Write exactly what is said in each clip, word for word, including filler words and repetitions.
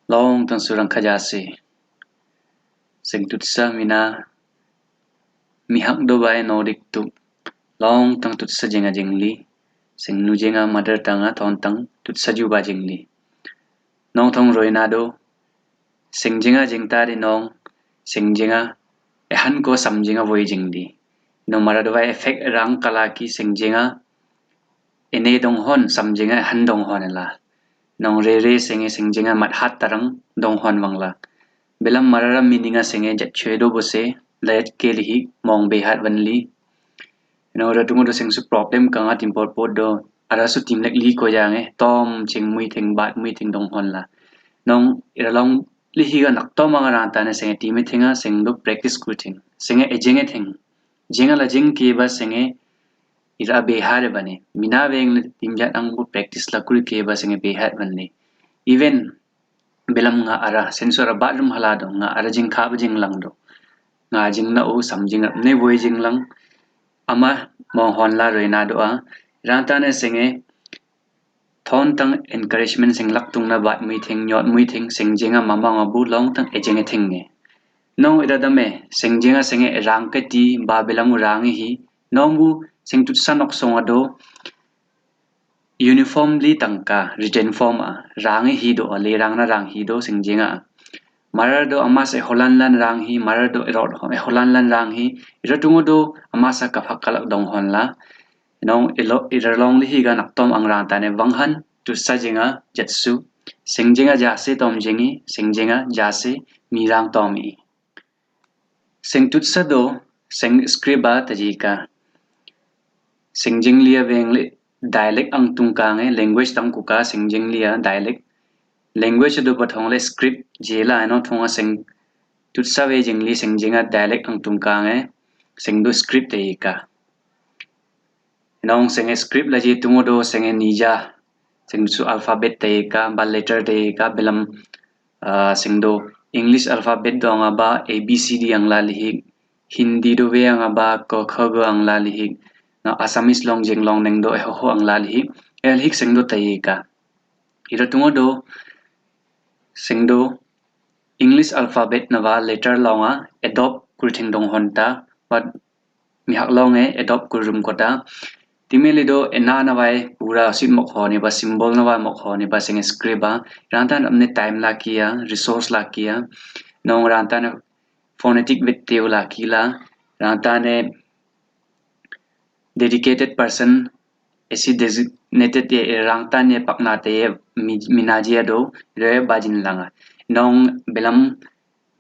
Longtang surang kajase. Seng tutsa mina mihak do bai nodik tu. Longtang tutsa jenga jengli. Seng nu jenga mother tongue a tontang tutsa ju ba jengli. Nong tong roina do. Seng jenga jengta di nong. Seng jenga ehan ko sam jenga voi jengli. Nong mara do bai effect rang kala ki seng jenga ene donghon, sam jenga ehan donghon la. Nong rere senge seng jenga mat hat tarang donghon vang la. Belam mara ra meaning a senge jat chwe do bose, la jat ke lihik, mong behat van li. Nong ra tungo do seng su problem kanga tim pot pot do, ara su tim lek li ko jange, tom ching mui thing bat mui thing donghon la. Nong ira long lihik a nak tom anga rang tane senge tim e thing a, seng do practice ku thing. Senge e jeng e thing. Jenga la jeng ke ba senge ira behat e bane. Mina veng le tim jat ang bu practice la kuri ke ba senge behat bane. Even belam nga ara, sensor a bathroom hala do, nga ara jing kha ba jing lang do. Nga jing na u, sam jing ne voi jing lang. Ama mong hon la roina do a. Rang tane senge, tontang encouragement seng lak tung na bat mui thing, nyot mui thing, seng jenga mama nga bu longtang e jeng e thing nge. Nong ira dam e, seng jenga senge e rang ke ti, ba belam u rang e hi, nong bu seng tutsa nok song a do, uniformly tangka, written form a, rang e hi do, a le rang na rang hi do, seng jenga. Mara do ama se holan lan rang hi, mara do ira holan lan rang hi, ira tungo do ama sa kaphak kalak donghon la, Nong ilo, ira long lihik a nak tom ang rang tane vang han, tutsa jenga jatsu, seng jenga jase tom jengi, seng jenga jase mi rang tom i. Seng tutsa do, seng script a ta jika. Seng jengli a veng le dialect ang tungkang e, language tang kuka, seng jengli a dialect. Language do ba thong le script je la, eno thong a seng tutsa ve jengli seng jenga dialect ang tungkang e, seng do script ta jika. Nong senge script la je tungo do senge nija, seng su alphabet ta jika, ba letter ta jika, belam, ah, seng do English alphabet do nga ba A B C D ang la lihik, Hindi do ve ang ba ko kho go ang la lihik, na Assamese long jeng long neng do e ho ho ang la lihik, e lihik seng do ta jika. Ira tungo do, seng do, English alphabet na ba letter long a, adopt kuri thing donghon ta, ba mihak long e, adopt kuri rum ko ta. Ti me li do, ena na ba e, pura sit mok hon i ba, symbol na ba mok hon i ba, seng script a, rang tane amne time la ki a, resource la ki a, nong rang tane phonetic vet teu la ki la, rang tane dedicated person, esi designated e, e rang tane pakna te e mi, mina je do, re ba jin langa. Nong belam,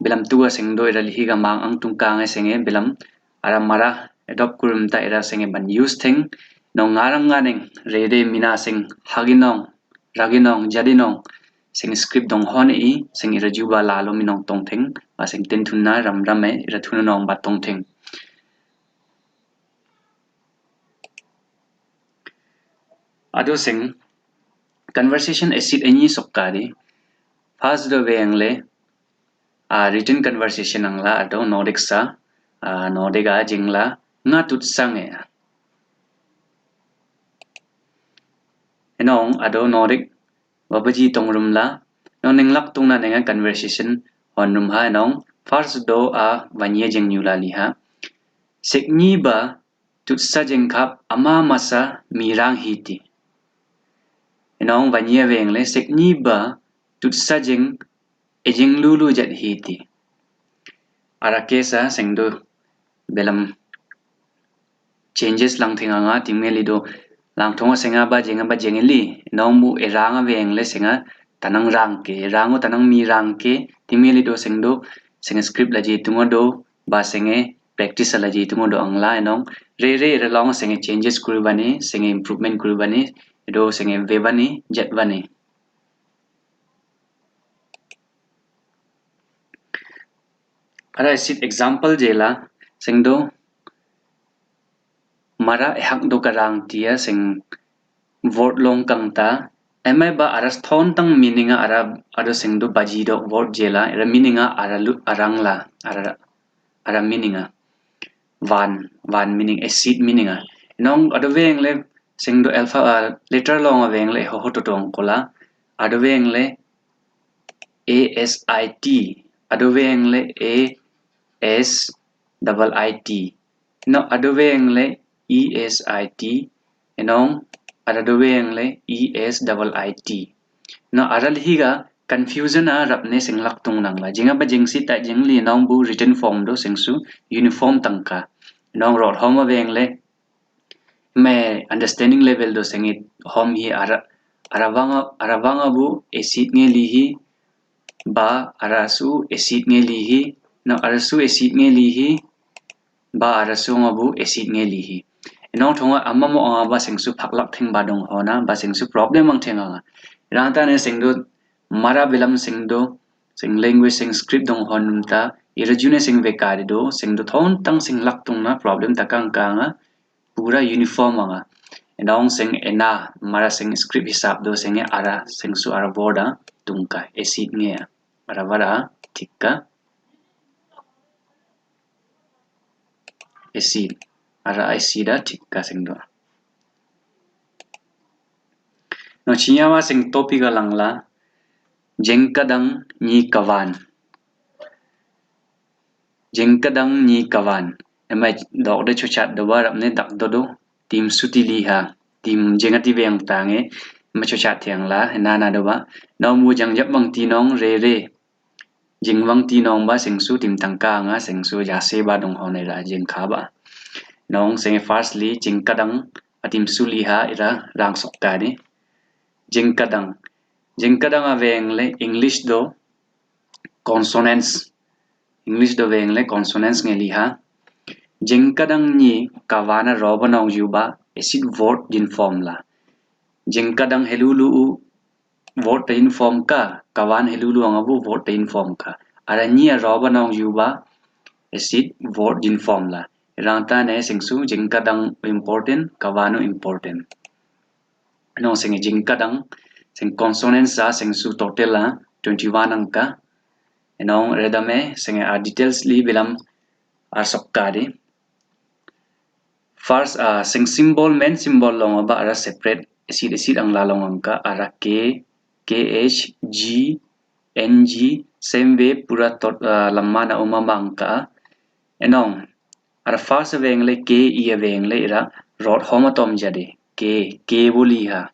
belam tu a seng do ira lihik a mang ang tungkang e senge belam, ara mara, adopt kuri rum ta ira senge ban use thing, nong nga rang nga neng, re de mina seng, hagi nong, ragi nong, jadi nong, seng script donghon i, seng ira ju ba lalo mi nong tong thing, ba seng ten thun na ram ram e, ira thun nong ba tong thing. Ado seng, conversation e sit e ni sok ka di. First do veng le, a, written conversation ang la, ado nodik sa, a, nodik a jing la, nga tutsa nge. Enong, ado nodik, ba baji tong rum la, nong neng lak tung na neng a conversation hon rum ha, enong, first do a, vanye jing nyu la li ha. Sek ni ba, tutsa jeng khap ama masa mi rang hiti. Enong vanye veng le sek ni ba tutsa jeng e jeng lulu jat hiti. Ara ke sa seng do belam changes lang thing anga ti me li do lang thong a seng a ba jeng a ba jeng li. Enong mu e rang a veng le seng a tanang rang ke, e rang u tanang mi rang ke ti me li do seng do seng script la je tungo do ba senge practice la je tungo do ang la enong. Re re re long senge changes kuri bani, senge improvement kuri bani, do senge ve bani, jat bani. Ara sit example je la, seng do, mara e hak do ka rang tia seng word long kang ta, e mai ba ara thon tang meaning a ara, ara seng do baji do word je la, ara meaning a ara lu, arang la, ara, ara meaning a. Van, van meaning, e sit meaning a. Nong ado veng le, seng do alpha, a, letter long a veng le, ho ho to tong ko la, ado veng le, A S I T. Adoveng le A S double I T. No, adoveng le E S I T. Enong adoveng le E S double I T. No, ara lihi ka confusion a rap ne seng lak tung nang la. Jing aba jing sit a jing li nong bu written form do seng su uniform tangka. Nong rot hom a veng le me understanding level do seng it hom hi ara, ara vanga, ara vanga bu esit nge lihi, ba ara su esit nge lihi, no ara su esit nge lihi, ba ara su nga bu esit nge lihi. Enong thong a ama mo anga ba seng su phak lak theng ba dong hona, ba seng su problem ang theng anga. Rang ta ne seng do, mara bilam seng do, seng language seng script dong hon ta, ira ju ne seng vekari do, seng do thon tang seng lak tung na problem ta kang kanga, pura uniform anga. Enong seng ena, mara seng script hisap do, seng e ara, seng su ara word a, tungka, esit nge a. Ara word a, thikka. Esit. Ara esit a thikka seng do. No, chinya wa seng topic a lang la, jengkadang ni kawan. Jengkadang ni kawan. Ema dok de chochat do ba rap ne dak do do. Tim suti liha. Tim jengati veng tange. Ema chochat tiang la. Nana do ba. No mu jangjap bang tinong re re. Jingwang tinong ba seng su tim tangka nga seng su jase ba dong hon ira jingka ba. Nong seng firstly jingkadang a tim su liha ira rang sok ka di. Jingkadang. Jingkadang a veng le English do consonants. English do veng le consonants nge liha. Jingkadang ni kawan a ro ba nong ju ba esit word jin form la. Jingkadang helulu u word ta in form ka, kawan helulu anga bu word ta in form ka. Ara ni a ro ba nong ju ba, esit word jin form la. Rang ta ne seng su, jingkadang important, kawan u important. Nong seng jingkadang, seng consonant sa, seng su total la, twenty-one angka. Nong reda me, seng a details li bilam ar sok ka di. First, ah, seng symbol, main symbol long ba ara separate, esit esit ang la long angka, ara K, K H, G, N G, same way pura tot, ah, lamma na uma ma angka. Enong, ara first veng le K, E veng le ira, rot hom atom jadi, K, K bu liha.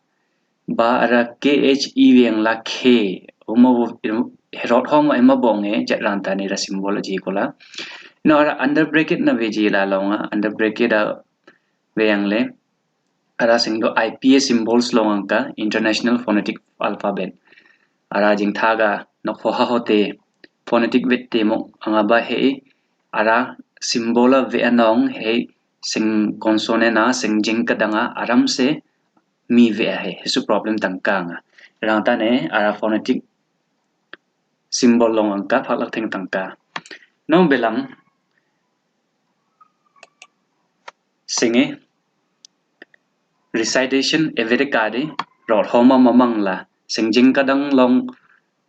Ba ara K H E veng la khe, uma bu, rot hom ema bong e, jat ranta ni ra symbol ji kola. No ara under bracket na veji la longa, under bracket a veng le, ara seng do I P A symbols long angka, International Phonetic Alphabet. Ara jing thaga nok foha hote, phonetic vet te mok anga ba he, ara symbol a ve anong he, seng consonant a, seng jingkadang a, aram se, mi ve ahe, he su problem tangka nga. Rang ta ne, ara phonetic symbol long angka, phaklak theng tangka. Nong belam, senge, recitation e vede kade, rot homa mamang la, seng jingkadang long,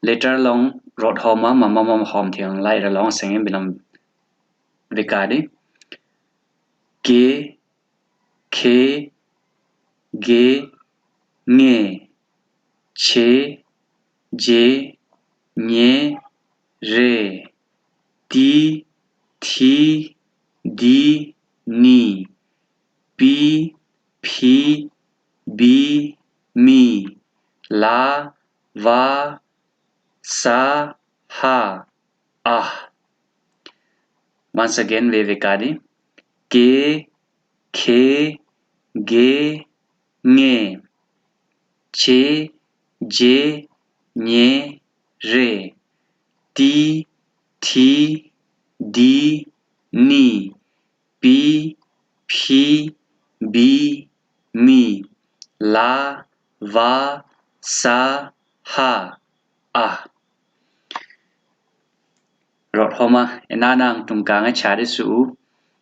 letter long, rot homa mamang hom thiang la, ira long senge belam ve kade. Ke, khe, ge, nge, che, je, nye, re, ti, thi, di, ni, pi, phi, bi, mi, la, va, sa, ha, ah. Once again, ve ve kade. Ke, khe, ge, nge, che, je, nye, re, ti, thi, di, ni, pi, phi, bi, mi, la, va, sa, ha, ah. Rot homa, ena nang tungkang a chari su,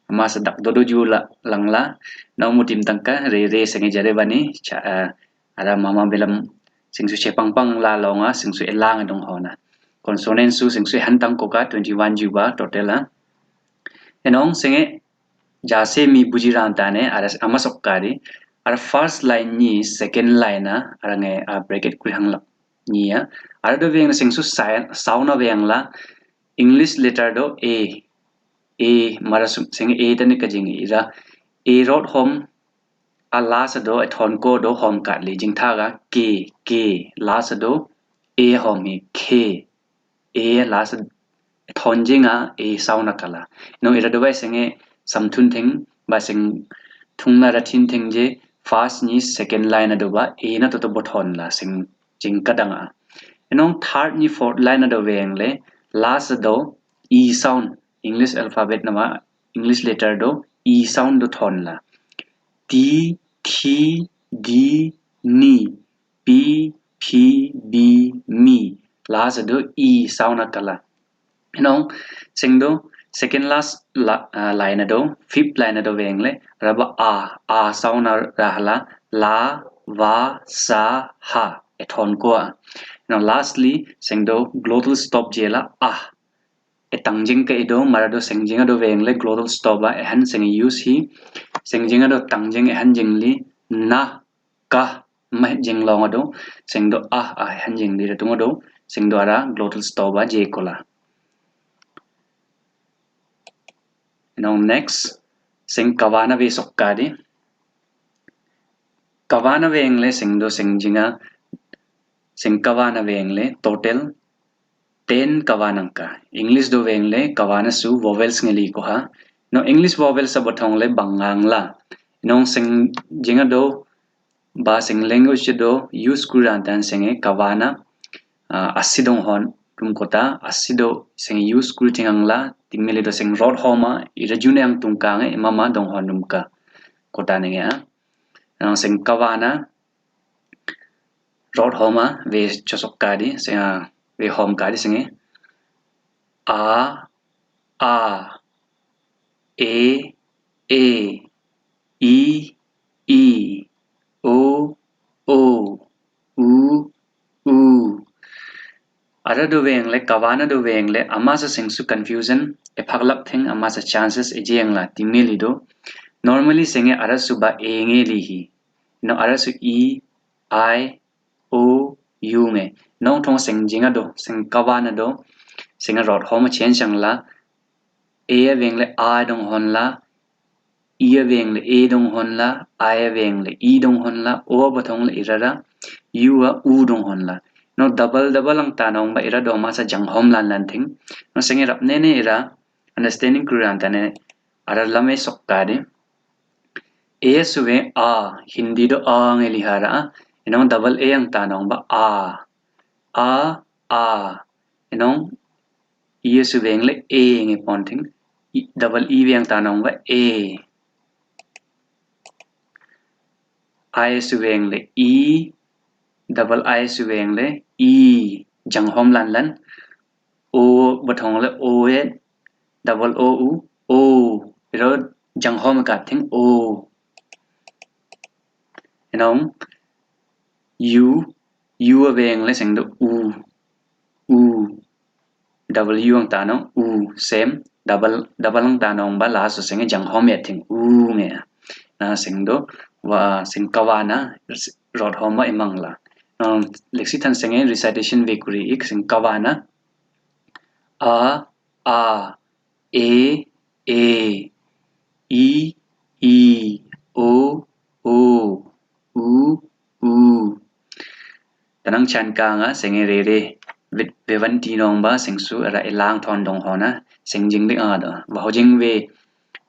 ama sa dak dodo ju la, lang la, nong mutim tangka, re, re, senge jare bani, cha, eh, ara mama belam, seng su chepang pang la longa, seng su elang dong hona. Consonant su, seng su hantang koka, twenty-one ju ba, total a. Enong, senge, jase mi buji rang ta ne, ara ama sok kari, ara first line ni, second line a, ara nge, a bracket kul hang lak. Nyi a. Ara do veng seng su sai-, sound a veng la English letter do A. A, mara su seng A tani kajing ira. A rot hom a last a do, e thon ko do hom kat li jing thaga K, K, last a do A hom hi K. A last a thon jing a, A sound a kala. No ira do ba seng e sam thun theng, ba seng thung na ra thin theng je, first ni second line a do ba, A na to to bo thon la, seng jing kadang a. Enong third ni fourth line a do veng le, last a do, E sound, English alphabet na ma, English letter do, E sound do thon la. T, thi, di, ni, pi, phi, bi, mi. Last a do E sound a kala. Enong, seng do, second last la, ah, line a do, fifth line a do veng le, ra ba A, A sound a ra la, la, va, sa, ha. E thon ko a. Enong, lastly, seng do, glottal stop je la, ah. E tang jing ka i do, mara do seng jing a do veng le glottal stop a, e han seng use hi, seng jing a do tang jing e han jing li, na, ka, ma jing long a do, seng do a, a han jing li ra tung a do, seng do ara glottal stop a je ko la. Enong next, seng kava na ve sok ka di. Kava na veng le seng do seng jing a, seng kava na veng le total ten kava nang ka. English do veng le kava na su vowels nge li ko ha. No English vowels a bo thong le bang ngang la. Enong seng jing a do, ba seng language do use kuri ran tan seng e kava na, ah, asi dong hon dum ko ta, asi do seng e use kuri thing ang la, ti meli do seng rot hom a, ira jun e ang tung kang e, mama dong hon dum ka. Ko ta nge a. Enong seng kava na, rot hom a, ve cho sok ka di, seng a, ve hom ka di seng e. A, a, e, e, i, i, o, o, u, u. Ara do veng le, kava na do veng le, amasa seng su confusion, e phak lak thing, amasa chances e jeng la, ti meli do. Normally seng e ara su ba e nge li hi. No ara su i, i, o, u nge. Nong thong seng jing a do, seng kava na do, seng a rot hom a chen chang la, e a veng le a dong hon la, i a veng le e dong hon la, a a veng le i dong hon la, o a bo thong le ira ra, u a u dong hon la. No double, double ang ta nong ba ira do masa jang hom lan lan thing. No seng e rap ne ne ira, understanding kuri ran ta ne, ara lam e sok ka di. E a su ve a, Hindi do a nge li ha ra, enong double e ang ta nong ba a. A, a. Enong i a su veng le e nge pon thing. I, double e ve ang ta nong ba e. I a su veng le i, double I a su veng le i. Jang hom lan lan. O bo thong le o e, double o u, o. Ira jang hom ka thing o. Enong u, u a veng le seng do u, u. Double u ang ta nong u, same. Double, double ang ta nong ba la so seng e jang hom e thing u nge. Na seng do, va seng kava na, rot hom va i mang la. Na leksi than seng e recitation ve kuri ik seng kava na. A, a, e, e, i, i, o, o, u, u. Tanang chan ka nga seng e re re. Ve, ve van ti nong ba seng su ara e lang thon dong hon a. Seng jing dik a do. Va ho jing ve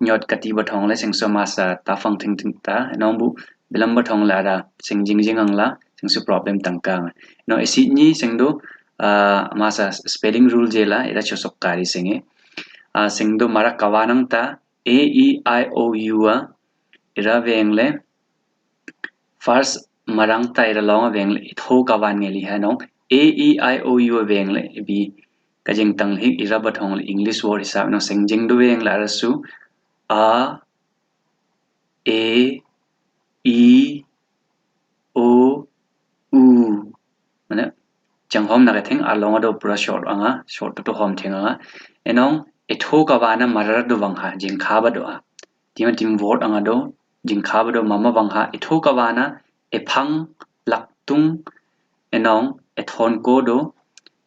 nyot kati ba thong le seng su masa ta fang thing thing ta. Nong bu bilam ba thong le ara seng jing jing ang la seng su problem tang ka nga. No e si ni seng do, ah, masa spelling rule je la, ira cho sok ka di seng e. Ah, seng do mara kava nang ta, e, i, i, o, u a, ira veng le, first mara ang ta ira long a veng le, i tho kava nge li ha nong, e, i, i, o, u a veng le, i bi, ka jing tang li, ira ba thong le, English word hisap nong seng jing do veng le, ara su, a, e, i, o, u. Mane, jang hom na ka thing, a long a do pura short anga, short to to hom thing anga. Enong, e tho kava na mara do vang ha, jing kha ba do a. Tim a tim word anga do, jing kha ba do mama vang ha, e tho kava na, e phang, lak tung, enong, e thon ko do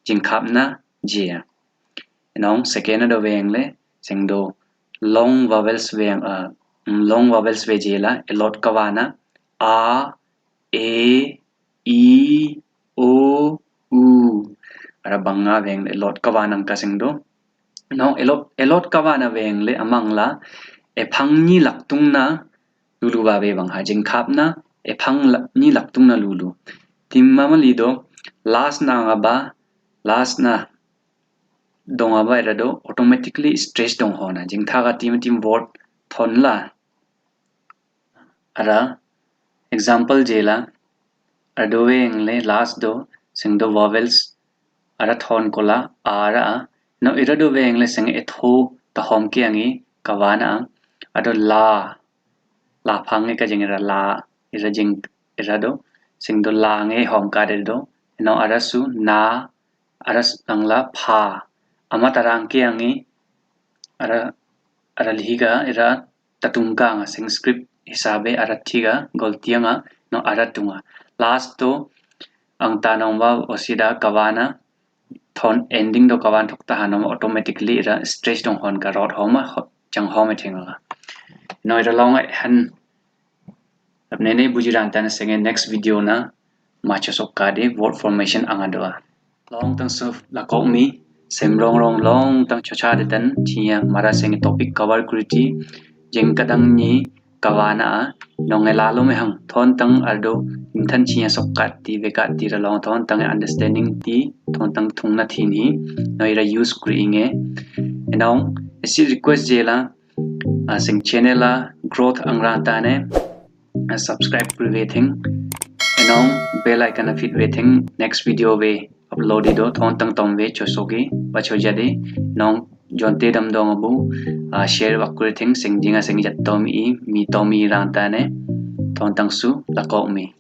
jingkhapna jia. Nong second a do veng le seng do long vowels veng, a, mm, long vowels ve jela, e lot kava na, a, e, i, o, u. Ara bang nga veng le lot kava nangka seng do. Nong e lot, e lot kava na veng le amang la e phang ni lak tung na lulu vave bang ha, jingkhapna e phang la, ni lak tung na lulu. Ti ma mali do, last na nga ba, last na dong a ba era do automatically stress dong hon a. Jingthak a tim tim word thon la. Ara example jela, ara do veng le last do seng do vowels, ara thon ko la, ara a. No era do veng le seng e tho ta hom ke angi kava na a. Ara do la, la phang nge ka jing era la, era jing, era do seng do la nge hom ka de do. No ara su na, ara s-, ang la pha. Ama tarang ke angi, ara, ara lihi ka, era ta tung ka nga seng script hisabe ara thik a, golti anga, no ara tung a. Last do, ang ta nong ba osida kava na, thon ending do kava na thok ta ha no automatically era stress dong hon ka rot hom a, ho-, chang hom e theng la. No era long a han Apne ne buji ranta ne senge next video na macho sok kade word formation anga doa. Longtang so lakok mi, sem rong rong longtang chocha de tan, chinya mara senge topic cover kuriti, jeng kadang ni kava na a, nong e lalo me hang, thon tang ardo, imthan chinya sok kat ti, ve kat ti ra long, thon tang understanding ti, thon tang thung na thin hi, no ira use kuri inge. Enong, esi request jela, a, seng channel a growth ang ranta ne, a, subscribe kuri ve thing. Enong bell icon a fit ve thing, next video ve upload i do, thon tang tom ve cho soki, ba cho jadi, nong jon te dam dong abu, a, share bak kuri thing, seng jinga seng jat tom i, mi tom i ranta ne, thon tang su, lakok mi.